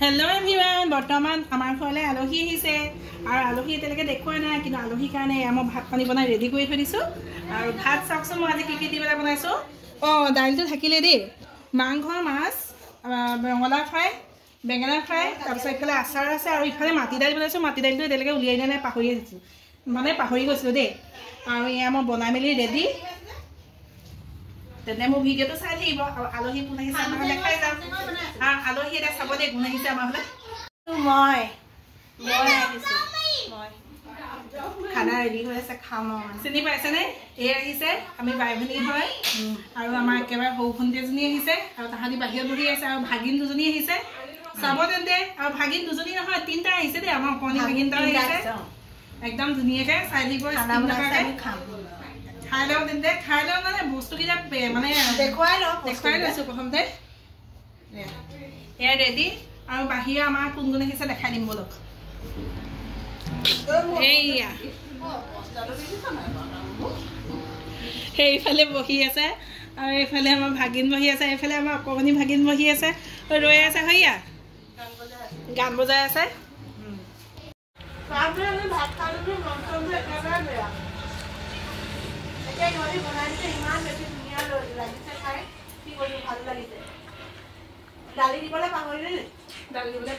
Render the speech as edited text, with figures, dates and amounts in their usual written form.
Hello' everyone, বৰ্তমান আমাৰ ঘৰলৈ আলহী আহিছে আৰু আলহী এতিয়ালৈকে দেখুওৱা নাই, কিন্তু আলহীৰ কাৰণে এয়া মই ভাত পানী বনাই ৰেডি কৰি থৈ দিছোঁ। আৰু ভাত চাওকচোন মই আজি কি কি দি পেলাই বনাইছোঁ। অঁ, দাইলটো থাকিলে দেই, মাংস, মাছ, ৰঙালাও ফ্ৰাই, বেঙেনা ফ্ৰাই, তাৰপিছত ইফালে আচাৰ আছে আৰু ইফালে মাটি দাইল বনাইছোঁ। মাটি দাইলটো এতিয়ালৈকে উলিয়াই দিয়া নাই, পাহৰি আহিছোঁ, মানে পাহৰি গৈছিলোঁ দেই। আৰু এয়া মই বনাই মেলি ৰেডি। তেন্তে মোৰ ভিডিঅ'টো চাই থাকিব। আৰু আলহী কোন আহিছে আমাৰ ঘৰলৈ দেখাই যাম। আৰু আলহী এতিয়া চাব দেই কোন আহিছে আমাৰ ঘৰলৈ। মই আহিছোঁ, মই খানা ৰেডি হৈ আছে, খাম আৰু। চিনি পাইছেনে? এই আহিছে, আমি বাই ভনী হয়। আৰু আমাৰ একেবাৰে সৰু ভণ্টি এজনী আহিছে আৰু তাহাঁতি বাহিৰত বহি আছে। আৰু ভাগিন দুজনী আহিছে, চাব তেন্তে। আৰু ভাগিন দুজনী নহয়, তিনিটা আহিছে দেই, আমাৰ অকণি ভাগিন এটা আহিছে। একদম ধুনীয়াকে চাই থাকিব, খাম, খাই লওঁ তেন্তে। খাই লওঁ মানে বস্তুকেইটা মানে দেখুৱাই লওঁ, দেখুৱাই লৈছোঁ প্ৰথমতে। এয়া ৰেডি। আৰু বাহিৰে আমাৰ কোন কোন আহিছে দেখাই দিম ব'লক। এইয়া সেইফালে বহি আছে আৰু এইফালে আমাৰ ভাগিন বহি আছে, এইফালে আমাৰ অকণমানি ভাগিন বহি আছে, ৰৈ আছে, হইয়া গান বজাই আছে। দালি দিবলৈ পাহৰিলি? দালি দিবলৈ।